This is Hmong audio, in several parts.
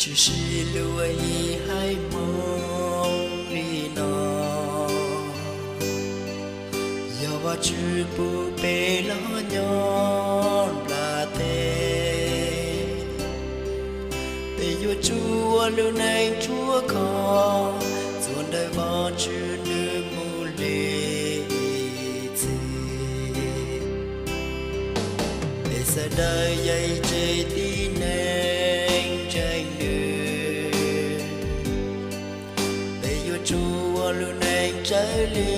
Tsis sib luag ib haiv hmoov li no, yog Vajtswv pub peb los nyob nplaj teb. Peb yuav tsum ua lub neej ruaj khov, txuas ntawm Vajtswv nws mus li ib txhis. Peb sawv daws yog ib tsev tib neeg ntseeg nws. Peb yuav tsum ua lub neej raws li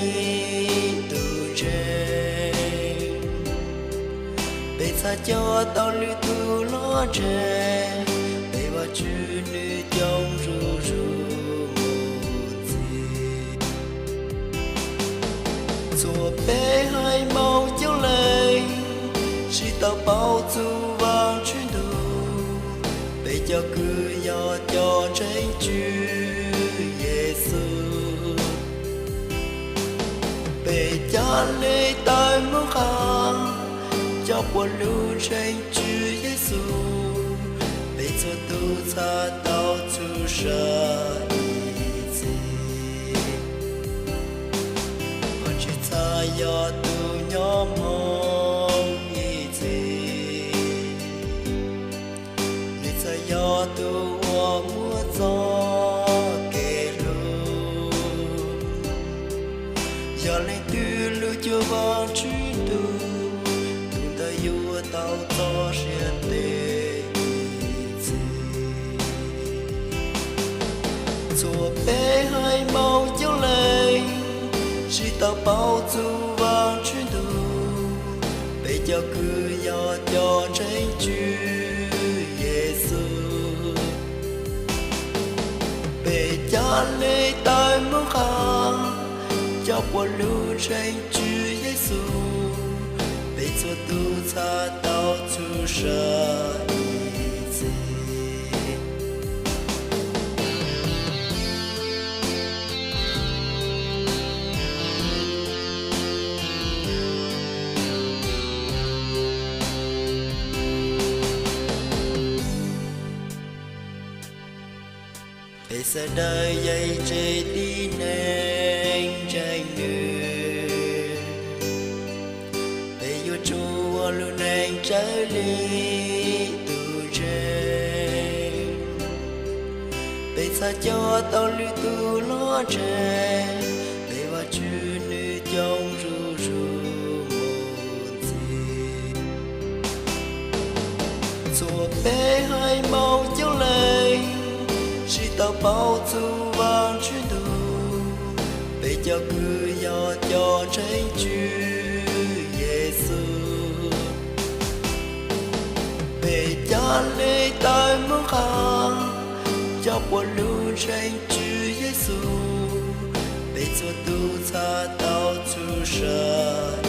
tus ntseeg. Peb txhaj coj tau lwm tus los ntseeg, peb Vajtswv nws coob zuj zus mus ntxiv. Txhua peb haiv Hmoob coob leej tsis tau paub txog Vajtswv ntuj, peb cov kws yog cov ntseeg Tswv Yexus. Peb ca le tawm mus qab, coj puav lub ntseeg Tswv Yexus, peb txhua tus txhaj tau txhua sai ib txhis. Koj tsis txhaj yog tus nyob hmoov ib txhis, nws txhaj yog tus uas muaj txoj kev hlub. Yog leej twg lwj cuag Vajtswv ntuj, tus ntawd yuav tau txoj sia ntev ib txhis. Txhua peb haiv Hmoob coob leej tsis tau paub txog Vajtswv ntuj, peb cov kws yog cov ntseeg Tswv Yexus. Peb ca le tawm mus qab, coj puav lub ntseeg Tswv Yexus, peb txhua tus txhaj tau txhua sai ib txhis. Peb sawv daws yog ib tsev tib neeg ntseeg nws. Peb yuav tsum ua lub neej raws li tus ntseeg. Peb txhaj coj tau lwm tus los ntseeg, peb Vajtswv nws coob zuj zus mus ntxiv. Txhua peb haiv Hmoob coob leej tsis tau paub txog Vajtswv ntuj, peb cov kws yog cov ntseeg Tswv Yexus. Peb ca le tawm mus qab, coj puav lub ntseeg Tswv Yexus, peb txhua tus txhaj tau txhua sai